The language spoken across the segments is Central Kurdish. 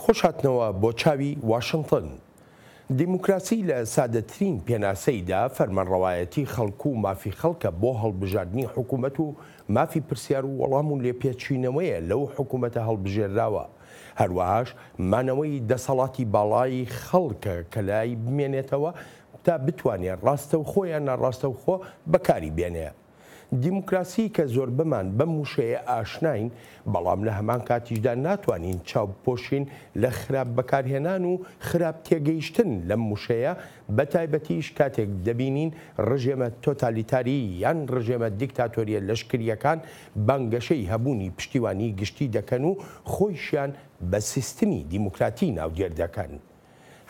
خۆشهاتنەوە بۆ چاوی واشنتن. دیموکراسی لە سادەترین پێناسەیدا فەرمانڕەوایەتی خەڵک و مافی خەڵکە بۆ هەڵبژاردنی حکومەت و مافی پرسیار و وەڵام و لێپێچینەوەیە لەو حکومەتە هەڵبژێرراوە. هەروەهاش مانەوەی دەسەڵاتی باڵای خەڵکە کە لای بمێنێتەوە تا بتوانێ ڕاستەوخۆ یان ناڕاستەوخۆ بەکاری بێنێ. دیموکراسی کە زۆربەمان بەم وشەیە ئاشناین، بەڵام لە هەمان کاتیشدا ناتوانین چاو بپۆشین لە خراپ بەکارهێنان و خراپ تێگەیشتن لەم وشەیە، بەتایبەتیش کاتێک دەبینین ڕژێمە تۆتالیتاری یان ڕژێمە دیکتاتۆریە لەشکرییەکان بانگەشەی هەبوونی پشتیوانی گشتی دەکەن و خۆیشیان بە سیستمی دیموکراتی ناودێر دەکەن.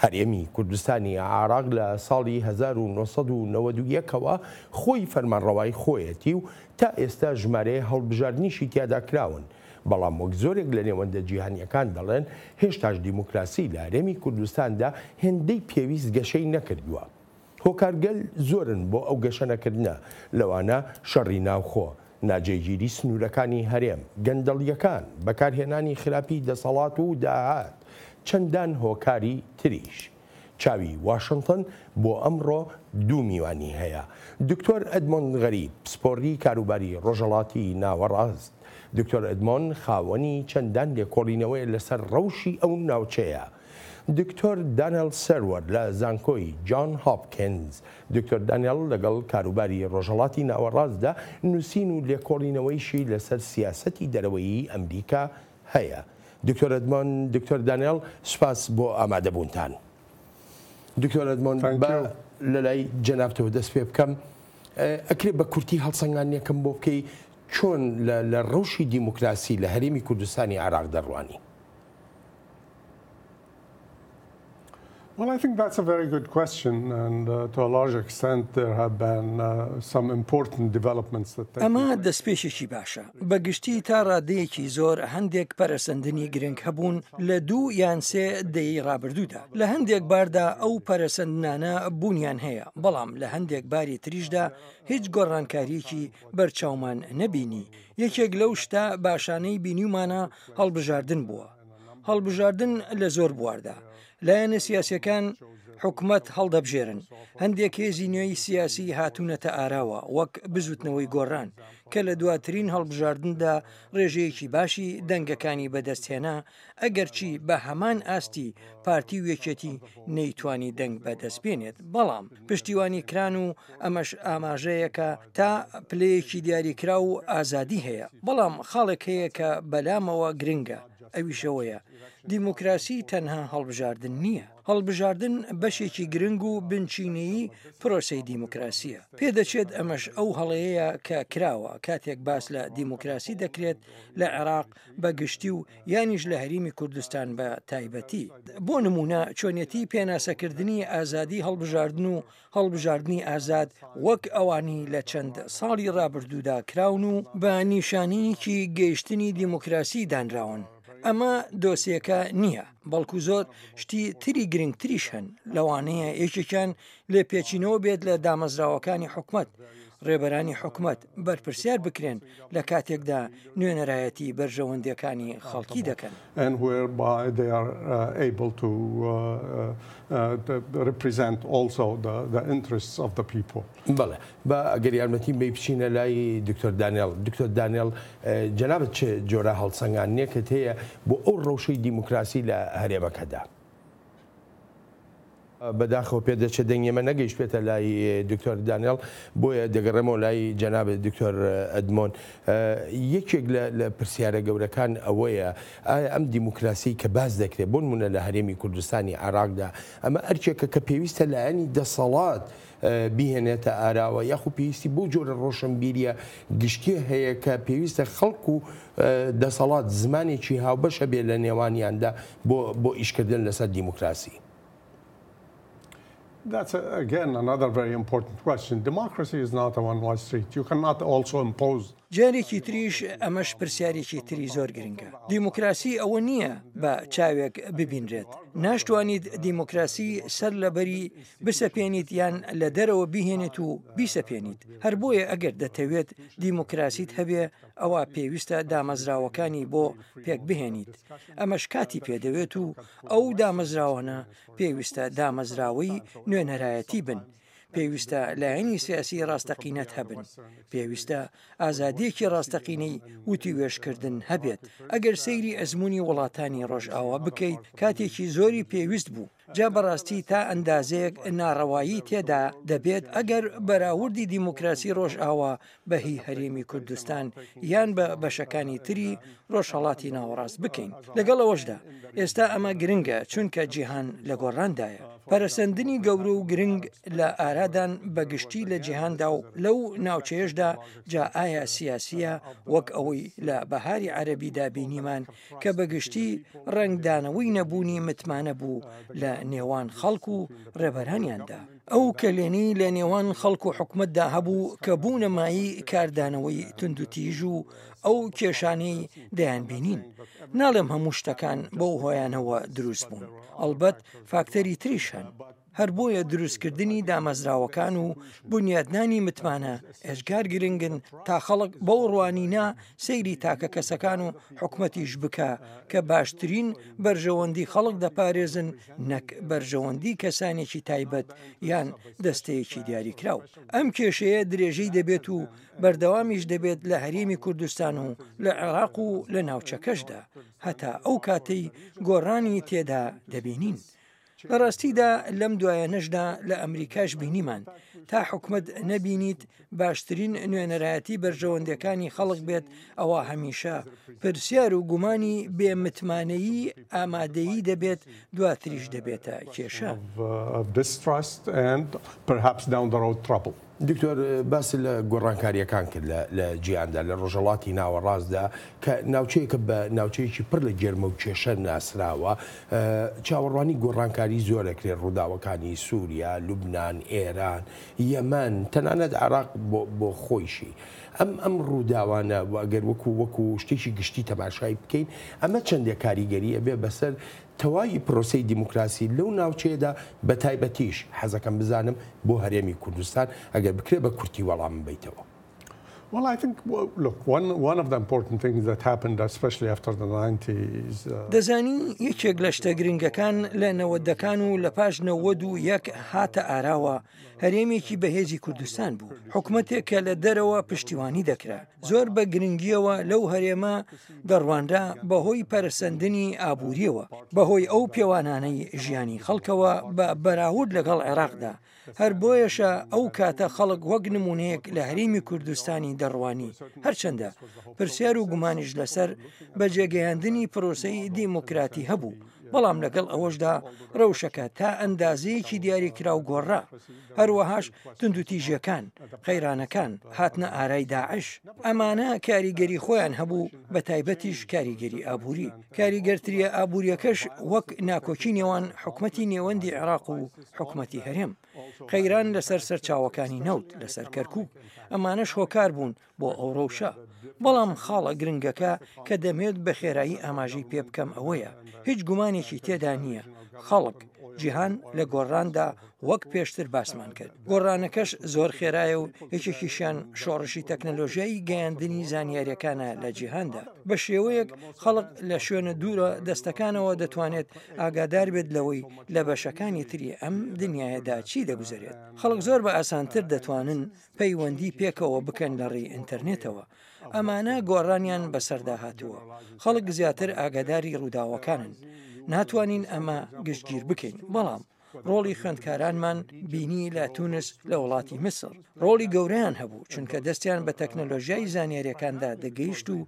هەرێمی کوردستانی عێراق لە ساڵی 1991 ەوە خۆی فەرمانڕەوای خۆیەتی و تا ئێستا ژمارەیە هەڵبژاردنیشی تیادا کراون، بەڵام وەک زۆرێک لە نێوەندە جیهانییەکان دەڵێن هێشتاش دیموکراسی لە هەرێمی کوردستاندا هێندەی پێویست گەشەی نەکردووە. هۆکارگەل زۆرن بۆ ئەو گەشەنەکردنە، لەوانە شەڕی ناوخۆ، ناجێگیری سنوورەکانی هەرێم، گەندەڵییەکان، بەکارهێنانی خراپی دەسەڵات و داهات، چەندان هۆکاری تریش. چاوی واشنتن بۆ ئەمڕۆ دوو میوانی هەیە، دکتۆر ئەدمۆند غەریب، پسپۆڕی کاروباری ڕۆژهەڵاتی ناوەڕاست. دکتۆر ئەدمۆند خاوەنی چەندان لێکۆڵینەوەیە لەسەر ڕەوشی ئەو ناوچەیە. دکتۆر دانێڵ سەروەر لە زانکۆی جۆن هۆپکینز. دکتۆر دانێڵ لەگەڵ کاروباری ڕۆژهەڵاتی ناوەڕاستدا نووسین و لێکۆڵینەوەیشی لەسەر سیاسەتی دەرەوەیی ئەمریکا هەیە. دکتۆر ئەدمۆن، دکتۆر دانێڵ سوپاس بۆ ئامادەبوونتان. دکتۆر ئەدمۆن با لەلای جەنابتەوە دەست پێ بکەم. ئەکرێ بە کورتی هەڵسەنگاندنێکم بۆ بکەی چۆن لە ڕەوشی دیموکراسی لە هەرێمی کوردستانی عێراق دەڕوانی؟ Well, I think that's a very good question, and uh, to a large extent there have been uh, some important developments that take ئەمە دەستپێشێکی باشە. بە گشتی تا ڕادەیەکی زۆر هەندێک پەرەسەندنی گرنگ هەبوون لە دوو یان سێ دەیەی ڕابردوودا. لە هەندێک باردا ئەو پەرەسەندنانە بوونیان هەیە، بەڵام لە هەندێک باری تریشدا هیچ گۆڕانکارییەکی بەرچاومان نەبینی. یەکێک لەو شتە باشانەی بینیومانە هەڵبژاردن بووە. هەڵبژاردن لە زۆر بواردا. لایەنە سیاسیەکان حکومەت هەڵدەبژێرن. هەندێک هێزی نوێی سیاسی هاتوونەتە ئاراوە وەک بزوتنەوەی گۆڕان کە لە دواترین هەڵبژاردندا ڕێژەیەکی باشی دەنگەکانی بەدەستهێنا ئەگەرچی بە هەمان ئاستی پارتی و یەکێتی نەیتوانی دەنگ بەدەست بێنێت بەڵام پشتیوانی کران و ئەمەش ئاماژەیەکە تا پلەیەکی دیاریکراو ئازادی هەیە بەڵام خاڵێک هەیە کە بەلامەوە گرنگە ئەویش ئەوەیە دیموکراسی تەنها هەڵبژاردن نییە، هەڵبژاردن بەشێکی گرنگ و بنچینەیی پرۆسەی دیموکراسییە. پێدەچێت ئەمەش ئەو هەڵەیەیە کە کراوە کاتێک باس لە دیموکراسی دەکرێت لە عێراق بە گشتی و یانیش لە هەریمی کوردستان بە تایبەتی. بۆ نموونە چۆنیەتی پێناسەکردنی ئازادی هەڵبژاردن و هەڵبژاردنی ئازاد وەک ئەوانەی لە چەند ساڵی ڕابردوودا کراون و بە نیشانەیەکی گەیشتنی دیموکراسی دانراون. ئەمە دۆسیەکە نییە، بەڵکو زۆر شتی تری گرنگتریش هەن، لەوانەیە یەکێکیان لێپێچینەوە بێت لە دامەزراوەکانی حکومەت، ڕێبەرانی حکومەت بەرپرسیار بکرێن لە کاتێکدا نوێنەرایەتی بەرژەوەندیەکانی خەڵکی دەکەن. بەڵێ با ئەگەر یارمەتیم بەی بچینە لای دکتۆر دانێڵ. دکتۆر دانێڵ جەنابت چ جۆرە هەڵسەنگاندنێکت هەیە بۆ ئەو ڕەوشەی دیموکراسی لە هەرێمەکەدا؟ بەداخەوە پێدەچێت دەنگی ئێمە نەگەیشتبێتە لای دکتۆر دانێڵ، بۆیە دەگەڕێمەوە لای جەنابت دکتۆر ئەدمۆن. یەکێک لە پرسیارە گەورەکان ئەوەیە ئایا ئەم دیموکراسی کە باس دەکرێت بۆ نمونە لە هەرێمی کوردستانی عێراقدا ئەمە ئەرکێکە کە پێویستە لایەنی دەسەڵات بیهێنێتە ئاراوە یاخو پێویستی بەو جۆرە ڕۆشنبیریە گشتیە هەیە کە پێویستە خەڵک و دەسەڵات زمانێکی هاوبەش هەبێت لە نێوانیاندا بۆ بۆ ئیشکردن لەسەر دیموکراسی. That's again another very important question. Democracy is not a one-way street. You cannot also impose جارێکی تریش ئەمەش پرسیارێکی تری زۆر گرنگە. دیموکراسی ئەوە نییە بە چاوێک ببینرێت. ناشتوانیت دیموکراسی سەر لەبەری بسەپێنیت یان لە دەرەوە بیهێنیت و بیسەپێنیت. هەر بۆیە ئەگەر دەتەوێت دیموکراسیت هەبێ ئەوا پێویستە دامەزراوەکانی بۆ پێکبهێنیت. ئەمەش کاتی پێدەوێت و ئەو دامەزراوانە پێویستە دامەزراوەی نوێنەرایەتی بن. پێویستە لایەنی سیاسی ڕاستەقینەت هەبن، پێویستە ئازادییەکی ڕاستەقینەی وتووێژکردن هەبێت. ئەگەر سەیری ئەزموونی وڵاتانی ڕۆژئاوا بکەیت، کاتێکی زۆری پێویست بوو. جا بەڕاستی تا ئەندازەیەک ناڕەوایی تێدا دەبێت ئەگەر بەراوردی دیموکراسی ڕۆژئاوا بە هی هەرێمی کوردستان یان بە بەشەکانی تری ڕۆژهەڵاتی ناوەڕاست بکەین. لەگەڵ ئەوەشدا ئێستا ئەمە گرنگە چونکە جیهان لە گۆڕاندایە. پەرەسەندنی گەورە و گرنگ لە ئارادان بە گشتی لە جیهاندا و لەو ناوچەیەشدا جا ئایا سیاسییە وەک ئەوەی لە بەهاری عەرەبیدا بینیمان کە بە گشتی ڕەنگدانەوەی نەبوونی متمانە بوو لە نێوان خەڵک و ڕێبەرانیاندا. ئەو کەلێنەی لە نێوان خەڵک و حکومەتدا هەبوو کە بوونە مایەی کاردانەوەی توندوتیژ و ئەو کێشانەی دەیانبینین. ناڵێم هەموو شتەکان بەو هۆیانەوە دروست بوون، ئەڵبەت فاکتەری تریش هەن. هەر بۆیە دروستکردنی دامەزراوەکان و بونیادنانی متمانە ئێجگار گرنگن تا خەڵک بەو ڕوانینە سەیری تاکە کەسەکان و حکومەتیش بکا کە باشترین بەرژەوەندی خەڵک دەپارێزن نەک بەرژەوەندی کەسانێکی تایبەت یان دەستەیەکی دیاریکراو. ئەم کێشەیە درێژەی دەبێت و بەردەوامیش دەبێت لە هەرێمی کوردستان و لە عێراق و لە ناوچەکەشدا هەتا ئەو کاتەی گۆڕانی تێدا دەبینین. لە ڕاستیدا لەم دوایانەشدا لە ئەمریکاش بینیمان تا حکومەت نەبینیت باشترین نوێنەرایەتی بەرژەوەندیەکانی خەڵک بێت ئەوا هەمیشە پرسیار و گومانی بێ متمانەیی ئامادەیی دەبێت دواتریش دەبێتە کێشە. دکتۆر باست لە گۆڕانکارییەکان کرد لە جیهاندا لە ڕۆژهەڵاتی ناوەڕاستدا کە ناوچەیەکە بە ناوچەیەکی پڕ لە گێرمە و کێشە ناسراوە چاوەڕوانی گۆڕانکاری زۆر ئەکرێت ڕووداوەکانی سووریا، لوبنان، ئێران، یەمەن تەنانەت عێراق بۆ خۆیشی ئەم ئەم ڕووداوانە و ئەگەر وەکو وەکو شتێکی گشتی تەماشای بکەین ئەمە چەندێک کاریگەری ئەبێ بەسەر تەواوی پرۆسەی دیموکراسی لەو ناوچەیەدا بەتایبەتیش حەزەکەم بزانم بۆ هەرێمی کوردستان ئەگەر بکرێ بە کورتی وەڵامم بەیتەوە. Well, I think, look, one of the important things that happened, especially after the 90s. دەزانی یەکێک لە شتە گرنگەکان لە نەوەدەکان و لە پاش 91 هاتە ئاراوە هەرێمێکی بەهێزی کوردستان بوو، حکومەتێک کە لە دەرەوە پشتیوانی دەکرا، زۆر بە گرنگییەوە لەو هەرێمە دەڕوانرا بەهۆی پەرەسەندنی ئابوورییەوە، بەهۆی ئەو پێوانانەی ژیانی خەڵکەوە بە بەراورد لەگەڵ عێراقدا، هەر بۆیەشە ئەو کاتە خەڵک وەک نموونەیەک لە هەرێمی کوردستانی دەڕوانی، هەرچەندە پرسیار و گومانیش لەسەر بەجێگەیاندنی پرۆسەی دیموکراتی هەبوو، بەڵام لەگەڵ ئەوەشدا ڕەوشەکە تا ئەندازەیەکی دیاریکراو گۆڕا، هەروەهاش توندوتیژیەکان، قەیرانەکان، هاتنە ئارای داعش، ئەمانە کاریگەری خۆیان هەبوو بەتایبەتیش کاریگەری ئابووری، کاریگەرتریە ئابووریەکەش وەک ناکۆکی نێوان حکومەتی نێوەندی عێراق و حکومەتی هەرێم، قەیران لەسەر سەرچاوەکانی نەوت، لەسەر کەرکوک، ئەمانەش هۆکار بوون بۆ ئەو ڕەوشە. بەڵام خاڵە گرنگەکە کە دەمەوێت بە خێرایی ئاماژەی پێ بکەم ئەوەیە، هیچ گومانێکی تێدا نییە خەڵک، جیهان لە گۆڕاندا وەک پێشتر باسمان کرد. گۆڕانەکەش زۆر خێرایە و یەکێکیشیان شۆڕشی تەکنەلۆژیای گەیاندنی زانیارییەکانە لە جیهاندا. بە شێوەیەک خەڵک لە شوێنە دوورە دەستەکانەوە دەتوانێت ئاگادار بێت لەوەی لە بەشەکانی تری ئەم دنیایەدا چی دەگوزەرێت. خەڵک زۆر بە ئاسانتر دەتوانن پەیوەندی پێکەوە بکەن لە ڕێی ئینتەرنێتەوە. ئەمانە گۆڕانیان بەسەردا هاتووە. خەڵک زیاتر ئاگاداری ڕووداوەکانن. ناتوانین ئەمە گشتگیر بکەین، بەڵام ڕۆڵی خوێندکارانمان بینی لە تونس لە وڵاتی میسر. ڕۆڵی گەورەیان هەبوو، چونکە دەستیان بە تەکنەلۆژیای زانیارییەکاندا دەگەیشت و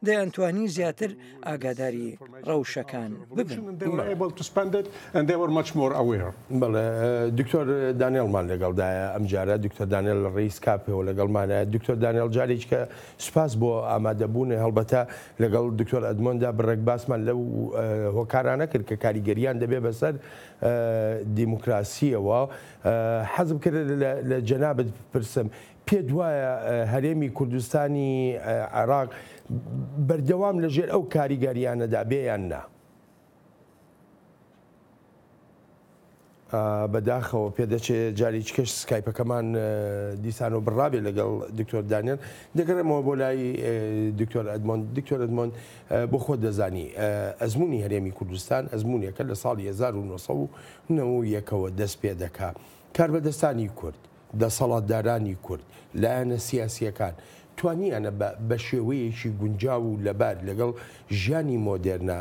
دەیانتوانی زیاتر ئاگاداری ڕەوشەکان ببن. بەڵێ دکتۆر دانێڵمان لەگەڵدایە ئەمجارە دکتۆر دانێل لە ڕێی سکاپەوە لەگەڵمانە دکتۆر دانێڵ جارێکە سوپاس بۆ ئامادەبوون هەڵبەتە لەگەڵ دکتۆر ئەدمۆندا بڕێک باسمان لەو هۆکارانە کرد کە کاریگەریان دەبێ بەسەر دیموکراسیەوە حەزم کرد لە جەنابت بپرسم پێت وایە هەرێمی کوردستانی عێراق بەردەوام لەژێر ئەو کاریگەریانەدا بێ یان نا؟ بەداخەوە پێدەچێ جارێکیکەش سکایپەکەمان دیسانەوە بڕابێ لەگەڵ دکتۆر دانیێل. دەگەڕێمەوە بۆ لای دکتۆر ئەدمۆند. دکتۆر ئەدمۆند بۆ خۆت دەزانی ئەزموونی هەرێمی کوردستان ئەزموونێکە لە ساڵی 1991ەوە دەست پێ دەکا. کاربەدەستانی کورد، دەسەڵاتدارانی کورد، لایەنە سیاسییەکان توانیانە بە بە شێوەیەکی گونجاو و لەبار لەگەڵ ژیانی مۆدێرنا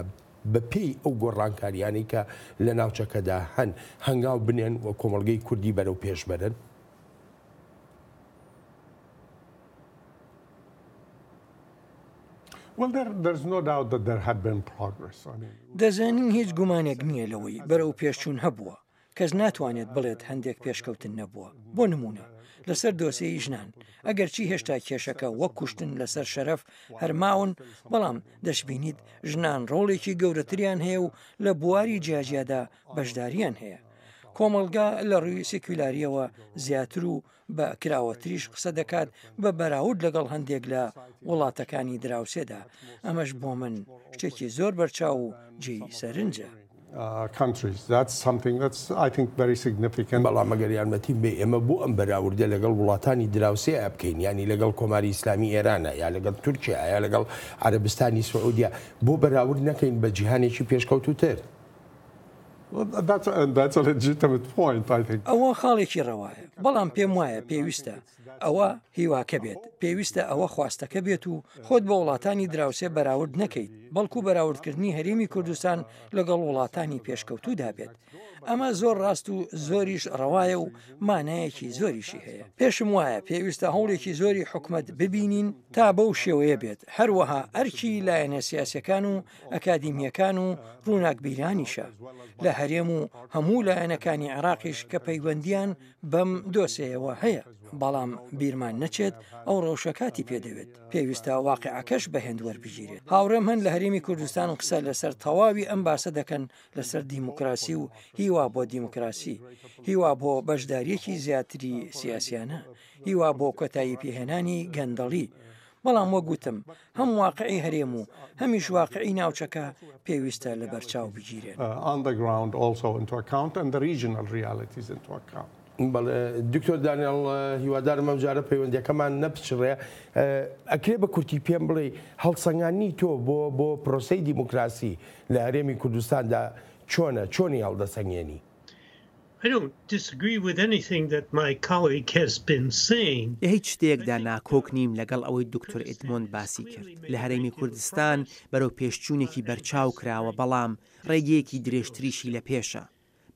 بە پێی ئەو گۆڕانکارییانەی کە لە ناوچەکەدا هەن هەنگاو بنێن و کۆمەڵگەی کوردی بەرەو پێش بەرن؟ دەزانین هیچ گومانێک نییە لەوەی بەرەو پێشچوون هەبووە، کەس ناتوانێت بڵێت هەندێک پێشکەوتن نەبووە، بۆ نموونە لەسەر دۆسێی ژنان، ئەگەرچی هێشتا کێشەکە وەک کوشتن لەسەر شەرەف هەر ماون، بەڵام دەشبینیت ژنان ڕۆڵێکی گەورەتریان هەیە و لە بواری جیاجیادا بەشدارییان هەیە. کۆمەڵگا لە ڕووی سیکولارییەوە زیاتر و بە کراوەتریش قسە دەکات بە بەراورد لەگەڵ هەندێک لە وڵاتەکانی دراوسێدا، ئەمەش بۆ من شتێکی زۆر بەرچاو و جێی سەرنجە. بەڵام ئەگەر یارمەتیم بەی ئێمە بۆ ئەم بەراوردە لەگەڵ وڵاتانی دراوسێیا بکەین یانی لەگەڵ کۆماری ئیسلامی ئێرانە یا لەگەڵ تورکیا یا لەگەڵ عەرەبستانی سعودیە بۆ بەراورد نەکەین بە جیهانێکی پێشکەوتووتر؟ ئەوە خاڵێکی ڕەوایە، بەڵام پێم وایە پێویستە ئەوە هیواکە بێت، پێویستە ئەوە خواستەکە بێت و خۆت بە وڵاتانی دراوسێ بەراورد نەکەیت، بەڵکو بەراوردکردنی هەرێمی کوردستان لەگەڵ وڵاتانی پێشکەوتوودا بێت. ئەمە زۆر ڕاست و زۆریش ڕەوایە و مانایەکی زۆریشی هەیە. پێشم وایە پێویستە هەوڵێکی زۆری حکومەت ببینین تا بەو شێوەیە بێت، هەروەها ئەرکی لایەنە سیاسیەکان و ئەکادیمییەکان و ڕووناکبیرانیشە لە هەرێم و هەموو لایەنەکانی عێراقیش کە پەیوەندییان بەم دۆسێیەوە هەیە، بەڵام بیرمان نەچێت ئەو ڕەوشە کاتی پێدەوێت، پێویستە واقیعەکەش بە هێند وەربگیرێت. هاوڕێم هەن لە هەرێمی کوردستان قسە لەسەر تەواوی ئەم باسە دەکەن لەسەر دیموکراسی و هیوا بۆ دیموکراسی، هیوا بۆ بەشدارییەکی زیاتری سیاسیانە، هیوا بۆ کۆتایی پێهێنانی گەندەڵی، بەڵام وەک وتم هەم واقعی هەرێم و هەمیش واقعی ناوچەکە پێویستە لەبەرچاو بگیرێن. بەڵێ دکتۆر دانیاڵ هیوادارم ئەم جارە پەیوەندیەکەمان نەپچڕێ ئەکرێ بە کورتی پێم بڵێ هەڵسەنگاندنی تۆ بۆ بۆ پرۆسەی دیموکراسی لە هەرێمی کوردستاندا چۆنە چۆنی هەڵدەسەنگێنی؟ لە هیچ شتێکدا ناکۆک نیم لەگەڵ ئەوەی دکتۆر ئێدمۆند باسی کرد. لە هەرێمی کوردستان بەرەوپێشچوونێکی بەرچاو کراوە، بەڵام ڕێگەیەکی درێژتریشی لە پێشە.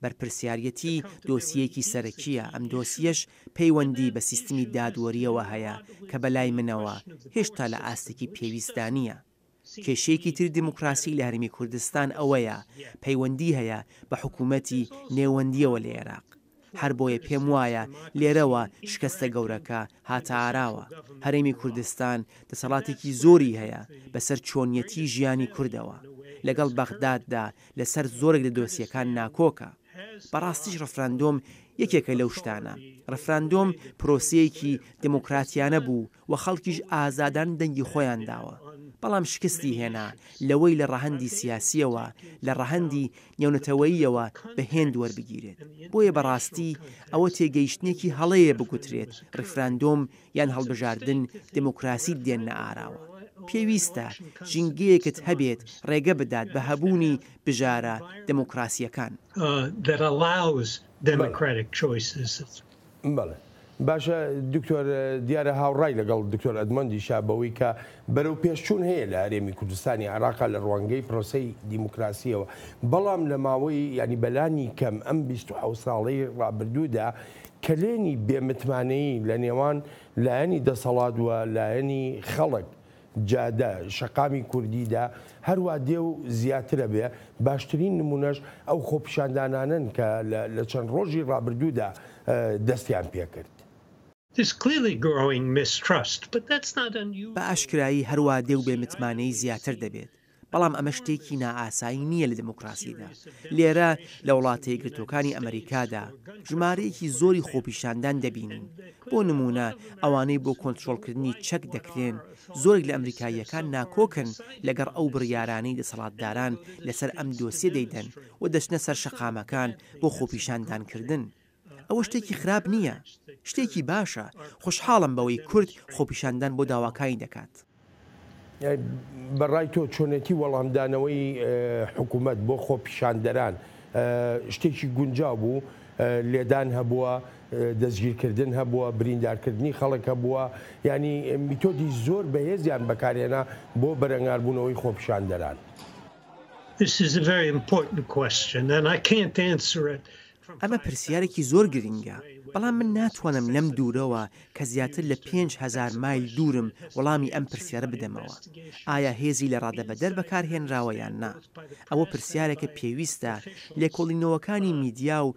بەرپرسیاریەتی دۆسیەیەکی سەرەکییە، ئەم دۆسیەش پەیوەندی بە سیستمی دادوەرییەوە هەیە کە بەلای منەوە هێشتا لە ئاستێکی پێویستدا نییە. کێشەیەکی تری دیموکراسی لە هەرێمی کوردستان ئەوەیە پەیوەندی هەیە بە حکوومەتی نێوەندییەوە لە ئێراق. هەربۆیە پێم وایە لێرەوە شکەستە گەورەکە هاتە ئاراوە. هەرێمی کوردستان دەسەڵاتێکی زۆری هەیە بەسەر چۆنیەتی ژیانی کوردەوە. لەگەڵ بەغداددا لەسەر زۆرێک لە دۆسیەکان ناکۆکە. بەڕاستیش ڕفراندۆم یەکێکە لەو شتانە. ڕفراندۆم پرۆسەیەکی دیموکراتیانە بوو و خەڵکیش ئازادانە دەنگی خۆیان داوە، بەڵام شکستی هێنا لەوەی لە ڕەهەندی سیاسییەوە، لە ڕەهەندی نێونەتەوەییەوە بە هێند وەربگیرێت. بۆیە بەڕاستی ئەوە تێگەیشتنێکی هەڵەیە بگوترێت ڕیفراندۆم یان هەڵبژاردن دێموکراسیت دێننە ئاراوە. پێویستە ژینگەیەکت هەبێت ڕێگە بدات بە هەبوونی بژارە دێموکراسییەکان. بەڵێ باشە دکتۆر دیارە هاوڕای لەگەڵ دکتۆر ئەدمۆندیشا بەوەی کە بەرەو پێشچوون هەیە لە هەرێمی کوردستانی عێراقا لە ڕوانگەی پرۆسەی دیموکراسیەوە بەڵام لە ماوەی ینی بەلانی کەم ئەم 27 ساڵەی ڕابردوودا کەلێنی بێمتمانەیی لە نێوان لایەنی دەسەڵات و لایەنی خەڵک جادە، شەقامی کوردیدا هەروا دێ و زیاترە بێ، باشترین نموونەش ئەو خۆپیشاندانانەن کە لە چەند ڕۆژی ڕابردوودا دەستیان پێکرد. بە ئاشکرایی هەروا دێ و بێ متمانەیی زیاتر دەبێت. بەڵام ئەمە شتێکی نائاسایی نییە لە دێموکراسیدا. لێرە لە وڵاتە یەکگرتووەکانی ئەمەریکادا ژمارەیەکی زۆری خۆپیشاندان دەبینین. بۆ نموونە ئەوانەی بۆ کۆنترۆڵکردنی چەک دەکرێن، زۆرێک لە ئەمریکاییەکان ناکۆکن لەگەڵ ئەو بڕیارانەی دەسەڵاتداران لەسەر ئەم دۆسیە دەیدەن و دەچنە سەر شەقامەکان بۆ خۆپیشاندانکردن. ئەوە شتێکی خراپ نییە، شتێکی باشە، خۆشحاڵم بەوەی کورد خۆپیشاندان بۆ داواکانی دەکات. بە ڕای تۆ چۆنێتی وەڵامدانەوەی حکوومەت بۆ خۆپیشاندەران شتێکی گونجاو بوو؟ لێدان هەبووە، دەستگیرکردن هەبووە، بریندارکردنی خەڵک هەبووە، یانی میتۆدی زۆر بەهێزیان بەکارهێنا بۆ بەرەنگاربوونەوەی خۆپیشاندەران. This is a very important question and I can't answer it ئەمە پرسیارێکی زۆر گرنگە، بەڵام من ناتوانم لەم دوورەوە کە زیاتر لە 5000 مایل دوورم وەڵامی ئەم پرسیارە بدەمەوە. ئایا هێزی لە ڕادەبەدەر بەکارهێنراوە یان نا؟ ئەوە پرسیارێکە پێویستە لێکۆڵینەوەکانی میدیا و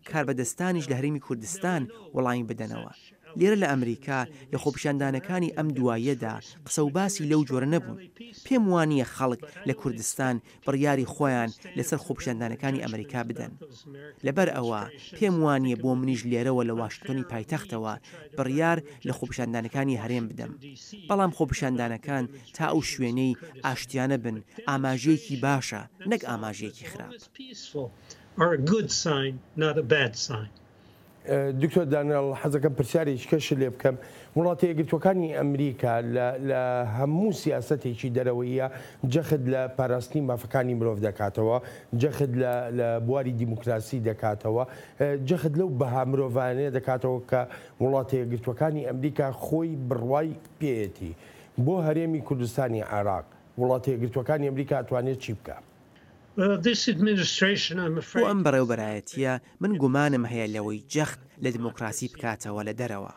کاربەدەستانیش لە هەرێمی کوردستان وەڵامی بدەنەوە. لێرە لە ئەمریکا لە خۆپیشاندانەکانی ئەم دواییەدا قسە و باسی لەو جۆرە نەبوون. پێم وانییە خەڵک لە کوردستان بڕیاری خۆیان لەسەر خۆپیشاندانەکانی ئەمریکا بدەن. لەبەر ئەوە پێم وانییە بۆ منیش لێرەوە لە واشنتۆنی پایتەختەوە بڕیار لە خۆپیشاندانەکانی هەرێم بدەم. بەڵام خۆپیشاندانەکان تا ئەو شوێنەی ئاشتیانە بن ئاماژەیەکی باشە نەک ئاماژەیەکی خراپ. دکتۆر دانیێڵ حەزەکەم پرسیارێکی کەشت لێ بکەم وڵاتە یەکگرتووەکانی ئەمریکا لە هەموو سیاسەتێکی دەرەوەیە جەخت لە پاراستنی مافەکانی مرۆڤ دەکاتەوە جەخت لە بواری دیموکراسی دەکاتەوە جەخت لەو بەها مرۆڤانەیە دەکاتەوە کە وڵاتە یەکگرتووەکانی ئەمریکا خۆی بڕوای پێیەتی بۆ هەرێمی کوردستانی عێراق وڵاتە یەکگرتووەکانی ئەمریکا ئەتوانێت چی بکا؟ بۆ ئەم بەڕێوبەرایەتییە من گومانم هەیە لەوەی جەخت لە دیموکراسی بکاتەوە لە دەرەوە.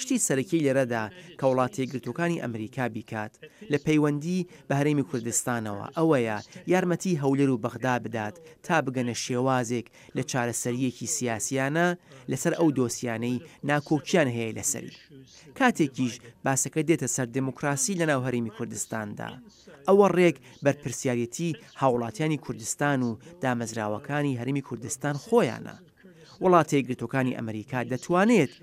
شتی سەرەکی لێرەدا کە وڵاتەیەکگرتووەکانی ئەمریکا بیکات لە پەیوەندی بە هەرێمی کوردستانەوە ئەوەیە یارمەتی هەولێر و بەغدا بدات تا بگەنە شێوازێک لە چارەسەرییەکی سیاسیانە لەسەر ئەو دۆسیانەی ناکۆکیان هەیە لەسەری. کاتێکیش باسەکە دێتە سەر دێموکراسی لەناو هەرێمی کوردستاندا ئەوە ڕێک بەرپرسیارێتی هاوڵاتیانی کوردستان و دامەزراوەکانی هەرێمی کوردستان خۆیانە. وڵاتەیەکگرتووەکانی ئەمریکا دەتوانێت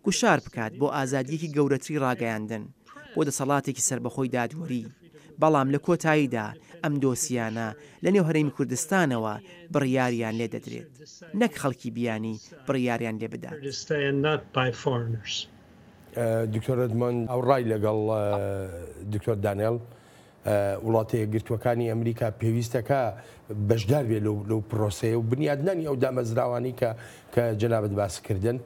گوشار بکات بۆ ئازادییەکی گەورەتری ڕاگەیاندن، بۆ دەسەڵاتێکی سەربەخۆی دادوەری، بەڵام لە کۆتاییدا ئەم دۆسیانە لەنێو هەرێمی کوردستانەوە بڕیاریان لێ دەدرێت، نەک خەڵکی بیانی بڕیاریان لێ بدات. دکتۆر ئەدمۆند هاوڕای لەگەڵ دکتۆر دانێڵ، وڵاتە یەکگرتووەکانی ئەمریکا پێویستەکە بەشدار بێت لەو پرۆسەیە و بنیادنانی ئەو دامەزراوانەی کە کە جەنابت باس کردن.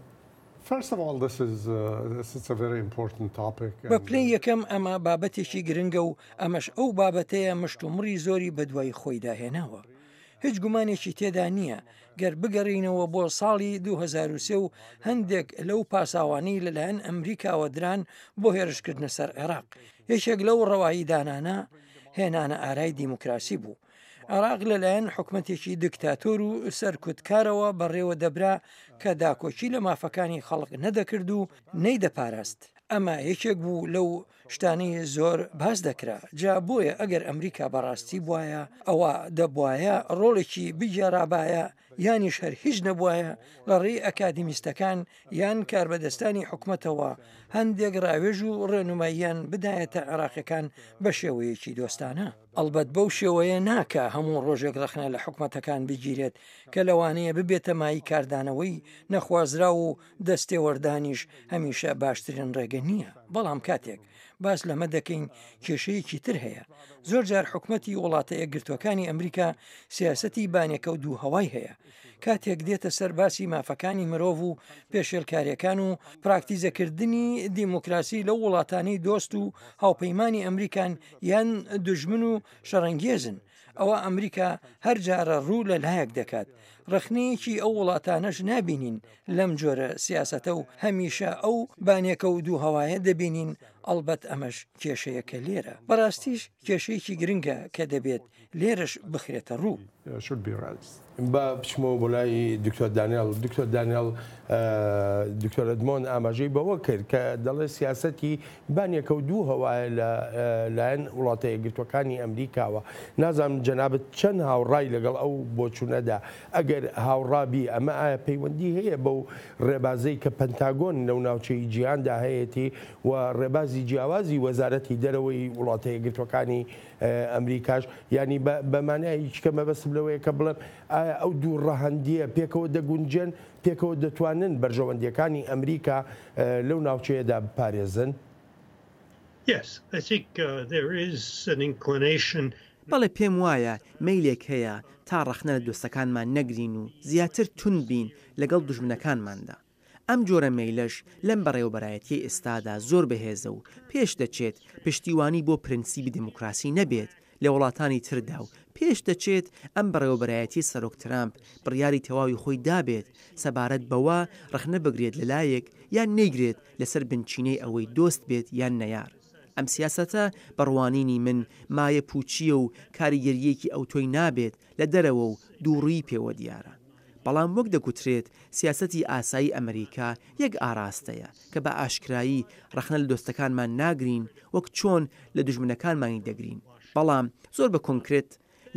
بە پلەی یەکەم ئەمە بابەتێکی گرنگە و ئەمەش ئەو بابەتەیە مشتومڕی زۆری بەدوای خۆیدا هێناوە. هیچ گومانێکی تێدا نییە گەر بگەڕێینەوە بۆ ساڵی 2003 و هەندێک لەو پاساوانەی لەلایەن ئەمریکاوە دران بۆ هێرشکردنە سەر عێراق، یەکێک لەو ڕەوایی دانانە هێنانە ئارای دیموکراسی بوو. عێراق لەلایەن حکومەتێکی دکتاتۆر و سەرکوتکارەوە بەڕێوە دەبرا کە داکۆکی لە مافەکانی خەڵک نەدەکرد و نەیدەپاراست. ئەمە یەکێک بوو لەو شتانەی زۆر باس دەکرا، جا بۆیە ئەگەر ئەمریکا بەڕاستی بوایە ئەوا دەبوایە ڕۆڵێکی بگێڕابایە یانیش هەر هیچ نەبوایە لە ڕێی ئەکادیمیستەکان یان کاربەدەستانی حکومەتەوە هەندێک ڕاوێژ و ڕێنماییان بدایەتە عێراقیەکان بە شێوەیەکی دۆستانە. ئەڵبەت بەو شێوەیە نا کە هەموو ڕۆژێک ڕەخنە لە حکومەتەکان بگیرێت کە لەوانەیە ببێتە مایەی کاردانەوەی نەخوازراو و دەستێوەردانیش هەمیشە باشترین ڕێگە نییە، بەڵام کاتێک باس لەمە دەکەین کێشەیەکی تر هەیە، زۆرجار حکومەتی وڵاتە یەکگرتووەکانی ئەمریکا سیاسەتی بانێکە و دوو هەوای هەیە کاتێک دێتە سەر باسی مافەکانی مرۆڤ و پێشێلکاریەکان و پراکتیزەکردنی دیموکراسی لەو وڵاتانەی دۆست و هاوپەیمانی ئەمریکان یان دوژمن و شەڕەنگێزن ئەوا ئەمریکا هەر جارە ڕوو لە لایەک دەکات. ڕەخنەیەکی ئەو وڵاتانەش نابینین لەم جۆرە سیاسەتە و هەمیشە ئەو بانێکە و دووهەوایە دەبینین. ئەڵبەت ئەمەش کێشەیەکە لێرە. بەڕاستیش کێشەیەکی گرنگە کە دەبێت لێرەش بخرێتە ڕوو. با بچمەوە بۆ لای دکتۆر دانیێڵ. دکتۆر دانیێڵ، دکتۆر ئەدمۆن ئاماژەی بەوە کرد کە دەڵێ سیاسەتی بانێکە و دوو هەوایە لە لایەن وڵاتە یەکگرتووەکانی ئەمریکاوە. نازانم جەنابت چەند هاوڕای لەگەڵ ئەو بۆچوونەدا؟ ئەگەر هاوڕا بی ئەمە ئایا پەیوەندی هەیە بەو ڕێبازەی کە پەنتاگۆن لەو ناوچەی جیهاندا هەیەتی و ڕێبازی جیاوازی وەزارەتی دەرەوەی وڵاتە یەکگرتووەکانی ئەمریکاش؟ یانی بە مانایەکی کە مەبەستم لەوەیە کە بڵێم ئایا ئەو دوو ڕەهەندییە پێکەوە دەگونجێن، پێکەوە دەتوانن بەرژەوەندییەکانی ئەمریکا لەو ناوچەیەدا بپارێزن؟ Yes, I think there is an inclination. بەڵێ پێم وایە مەیلێک هەیە تا ڕەخنە لە دۆستەکانمان نەگرین و زیاتر توند بین لەگەڵ دوژمنەکانماندا. ئەم جۆرە مەیلەش لەم بەڕێوەبەرایەتیەی ئێستادا زۆر بەهێزە و پێش دەچێت پشتیوانی بۆ پرنسیبی دێموکراسی نەبێت لە وڵاتانی تردا و پێش دەچێت ئەم بەڕێوەبەرایەتیەی سەرۆک ترامپ بڕیاری تەواوی خۆی دابێت سەبارەت بەوە ڕەخنە بگرێت لە لایەک یان نەیگرێت لەسەر بنچینەی ئەوەی دۆست بێت یان نەیار. ئەم سیاسەتە بە ڕوانینی من مایە پووچییە و کاریگەرییەکی ئەوتۆی نابێت لە دەرەوە و دووڕوویی پێوە دیارە. بەڵام وەک دەگوترێت سیاسەتی ئاسایی ئەمریکا یەک ئاراستەیە کە بە ئاشکرایی ڕەخنە لە دۆستەکانمان ناگرین وەک چۆن لە دوژمنەکانمانی دەگرین بەڵام زۆر بە کۆنکرێت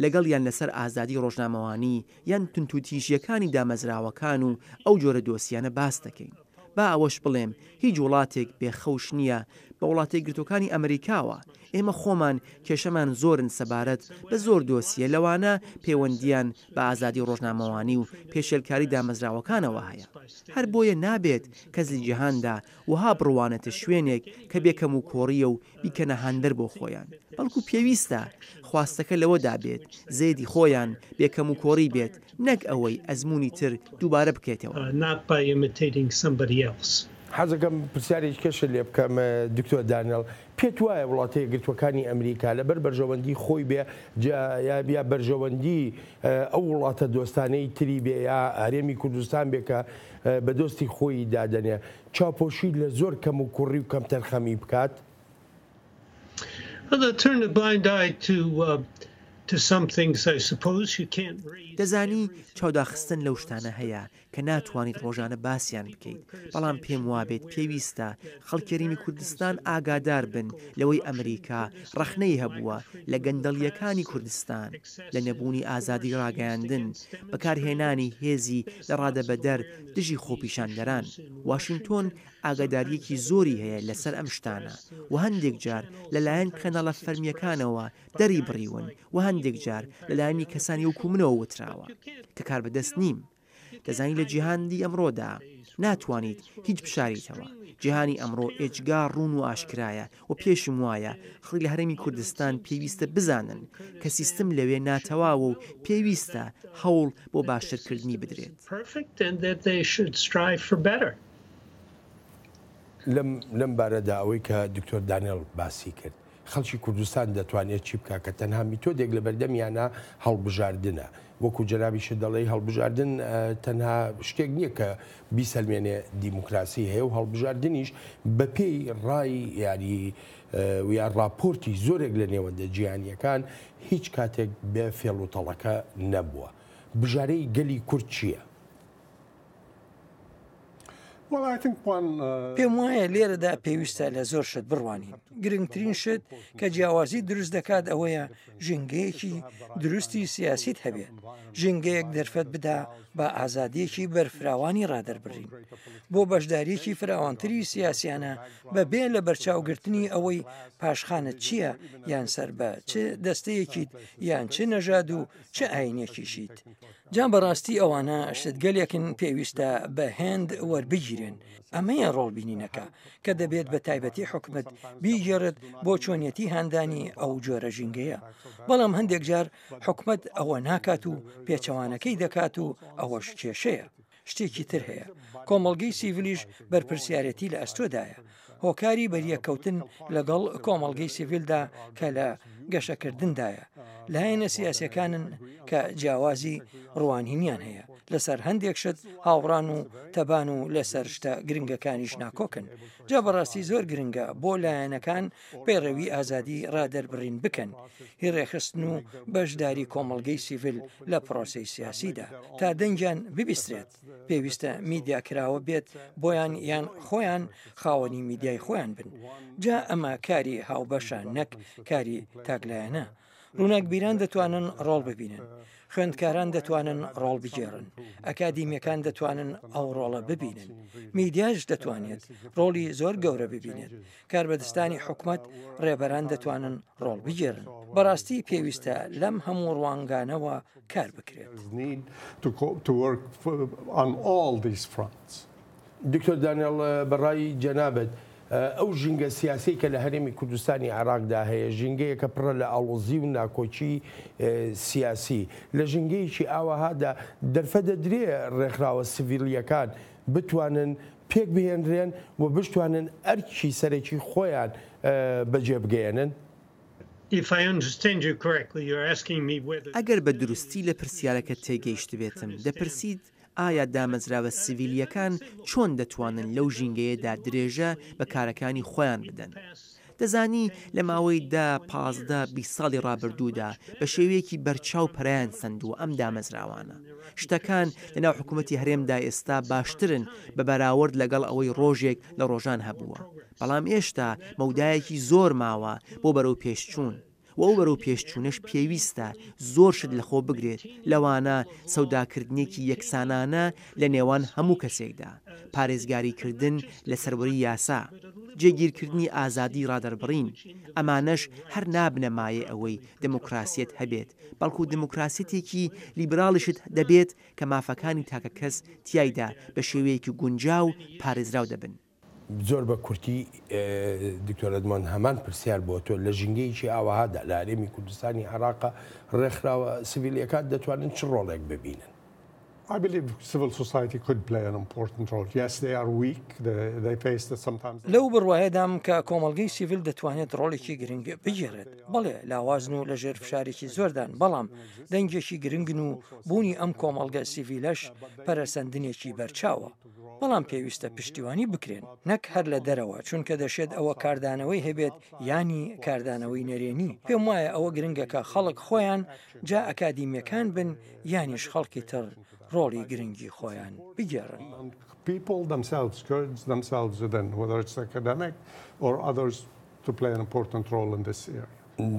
لەگەڵیان لەسەر ئازادی ڕۆژنامەوانی یان توندتوتیژییەکانی دامەزراوەکان و ئەو جۆرە دۆسیانە باس دەکەین. با ئەوەش بڵێم هیچ وڵاتێک بێ خەوش نییە بە وڵاتەیەکگرتووەکانی ئەمریکاوە، ئێمە خۆمان کێشەمان زۆرن سەبارەت بە زۆر دۆسیە لەوانە پەیوەندییان بە ئازادی ڕۆژنامەوانی و پێشێلکاری دامەزراوەکانەوە هەیە. هەر بۆیە نابێت کەس لە جیهاندا وەها بڕوانێتە شوێنێک کە بێ کەموکۆڕییە و بیکەنە هاندەر بۆ خۆیان، بەڵکو پێویستە خواستەکە لەوەدا بێت زێدی خۆیان بێ کەموکۆڕی بێت نەک ئەوەی ئەزموونی تر دووبارە بکرێتەوە. حەزەکەم پرسیارێکی کەشت لێ بکەم دکتۆر دانیێڵ، پێت وایە وڵاتە یەکگرتووەکانی ئەمریکا لەبەر بەرژەوەندی خۆی بێ یا بەرژەوەندی ئەو وڵاتە دۆستانەی تری بێ یا هەرێمی کوردستان بێ کە بە دۆستی خۆی دادەنێ چاوپۆشی لە زۆر کەموکوڕی و کەمتەرخەمی بکات؟ دەزانی چاوداخستن لەو شتانە هەیە کە ناتوانیت ڕۆژانە باسیان بکەیت، بەڵام پێم وابێت پێویستە خەڵکی هەرێمی کوردستان ئاگادار بن لەوەی ئەمریکا ڕەخنەی هەبووە لە گەندەڵییەکانی کوردستان، لە نەبوونی ئازادی ڕاگەیاندن، بەکارهێنانی هێزی لەڕادەبەدەر دژی خۆپیشاندەران. واشینتۆن ئاگادارییەکی زۆری هەیە لەسەر ئەم شتانە و هەندێک جار لەلایەن کەناڵە فەرمییەکانەوە دەری بڕیون و هەندێک جار لەلایەنی کەسانی وەکو منەوە وتراوە کە کاربەدەست نیم. دەزانی لە جیهاندی ئەمڕۆدا ناتوانیت هیچ بشاریتەوە. جیهانی ئەمڕۆ ئێجگار ڕوون و ئاشکرایە و پێشم وایە خەڵک لە هەرێمی کوردستان پێویستە بزانن کە سیستم لەوێ ناتەواوە و پێویستە هەوڵ بۆ باشترکردنی بدرێت. لەم بارەدا ئەوەی کە دکتۆر دانێڵ باسی کرد، خەڵکی کوردستان دەتوانێت چی بکات کە تەنها میتۆدێک لەبەردەمیانە هەڵبژاردنە. وەکو جەنابیشت دەڵێی هەڵبژاردن تەنها شتێک نییە کە بیسەلمێنێ دیموکراسی هەیە و هەڵبژاردنیش بەپێی ڕای یاری یا ڕاپۆرتی زۆرێک لە نێوەندە جیهانییەکان هیچ کاتێک بێ فێڵ و تەڵەکە نەبووە. بژارەی گەلی کورد چییە؟ پێم وایە لێرەدا پێویستە لە زۆر شت بڕوانین. گرنگترین شت کە جیاوازی دروست دەکات ئەوەیە ژینگەیەکی دروستی سیاسیت هەبێت، ژینگەیەک دەرفەت بدا بە ئازادییەکی بەرفراوانی ڕادەربڕین بۆ بەشدارییەکی فراوانتری سیاسیانە بەبێ لەبەرچاوگرتنی ئەوەی پاشخانت چییە یان سەر بە چ دەستەیەکیت یان چ نەژاد و چ ئاینێکیشیت. جا بەڕاستی ئەوانە شتگەلێکن پێویستە بە هێند وەربگیرێن، ئەمەیە ڕۆڵبینینەکە کە دەبێت بە تایبەتی حکومەت بیگێڕێت بۆ چۆنیەتی هاندانی ئەو جۆرە ژینگەیە، بەڵام هەندێک جار حکومەت ئەوە ناکات و پێچەوانەکەی دەکات و ئەوەش کێشەیە. شتێکی تر هەیە، کۆمەڵگەی سیڤیلیش بەرپرسیارێتی لە ئەستۆدایە، هۆکاری بەریەککەوتن لەگەڵ کۆمەڵگەی سیڤیلدا کە لە گەشەکردندایە، لایەنە سیاسیەکانن کە جیاوازی ڕوانینیان هەیە لەسەر هەندێک شت هاوڕان و تەبان و لەسەر شتە گرنگەکانیش ناکۆکن. جا بەڕاستی زۆر گرنگە بۆ لایەنەکان پەیڕەوی ئازادی ڕادەربڕین بکەن، هی ڕێکخستن و بەشداری کۆمەڵگەی سیڤیل لە پرۆسەی سیاسیدا تا دەنگیان ببیسترێت. پێویستە میدیا کراوە بێت بۆیان یان خۆیان خاوەنی میدیای خۆیان بن. جا ئەمە کاری هاوبەشە نەک کاری تاکلایەنە. ڕووناکبیران دەتوانن ڕۆڵ ببینن، خوێندکاران دەتوانن ڕۆڵ بگێڕن، ئەکادیمیەکان دەتوانن ئەو ڕۆڵە ببینن، میدیاش دەتوانێت ڕۆڵی زۆر گەورە ببینێت، کاربەدەستانی حکومەت، ڕێبەران دەتوانن ڕۆڵ بگێڕن. بەڕاستی پێویستە لەم هەموو ڕوانگانەوە کار بکرێت. دکتۆر دانیاڵ بە ڕای جەنابت ئەو ژینگە سیاسیەی کە لە هەرێمی کوردستانی عێراقدا هەیە ژینگەیەکە پڕە لە ئاڵۆزی و ناکۆکی سیاسی، لە ژینگەیەکی ئاوەهادا دەرفەت دەدرێ ڕێکخراوە سڤیلییەکان بتوانن پێک بهێنرێن و بشتوانن ئەرکی سەرەکی خۆیان بەجێ بگەیەنن؟ ئەگەر بە دروستی لە پرسیارەکەت تێگەیشتبێتم، دەپرسیت ئایا دامەزراوە سیڤیلییەکان چۆن دەتوانن لەو ژینگەیەدا درێژە بە کارەکانی خۆیان بدەن؟ دەزانی لە ماوەی دە، 15، 20 ساڵی ڕابردوودا بە شێوەیەکی بەرچاو پەرەیان سەندووە ئەم دامەزراوانە. شتەکان لەناو حکوومەتی هەرێمدا ئێستا باشترن بە بەراورد لەگەڵ ئەوەی ڕۆژێک لە ڕۆژان هەبووە. بەڵام ئێشتا مەودایەکی زۆر ماوە بۆ بەرەوپێشچوون. و ئەو بەرەوپێشچوونەش پێویستە زۆر شت لەخۆ بگرێت، لەوانە سەوداکردنێکی یەکسانانە لە نێوان هەموو کەسێکدا، پارێزگاریکردن لە سەروەری یاسا، جێگیرکردنی ئازادیی ڕادەربڕین، ئەمانەش هەر نابنە مایەی ئەوەی دێموکراسیەت هەبێت، بەڵکو دێموکراسیەتێکی لیبراڵیشت دەبێت کە مافەکانی تاکەکەس تیایدا بە شێوەیەکی گونجاو پارێزراو دەبن. زۆر بە کورتی دکتۆر ئەدمۆند هەمان پرسیار بۆ تۆ، لە ژینگەیەکی ئاوەهادا لە هەرێمی کوردستانی عێراقا ڕێکخراوە سڤیلییەکان دەتوانن چ ڕۆڵێک ببینن؟ I believe civil society could play an important role. Yes, they are weak. They, they face that sometimes. لەو بڕوایەدام کە کۆمەڵگەی سیڤیل دەتوانێت ڕۆڵێکی گرنگ بگێڕێت. بەڵێ، لاوازن و لەژێر فشارێکی زۆردان، بەڵام دەنگێکی گرنگن و بوونی ئەم کۆمەڵگە سیڤیلەش پەرەسەندنێکی بەرچاوە. بەڵام پێویستە پشتیوانی بکرێن نەک هەر لە دەرەوە، چونکە دەشێت ئەوە کاردانەوەی هەبێت یانی کاردانەوەی نەرێنی. پێم وایە ئەوە گرنگە کە خەڵک خۆیان جا ئەکادیمییەکان بن یانیش خەڵکی تر ڕۆڵی گرنگی خۆیان بگێڕن.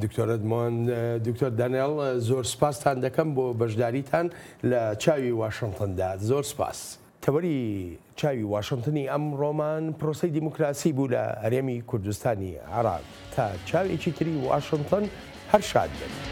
دکتۆر ئەدمۆند، دکتۆر دانێڵ زۆر سپاستان دەکەم بۆ بەشداریتان لە چاوی واشنتندا. زۆر سپاس. تەوەری چاوی واشنتنی ئەمڕۆمان پرۆسەی دیموکراسی بوو لە هەرێمی کوردستانی عێراق. تا چاوێکی تری واشنتن هەر شاد بن.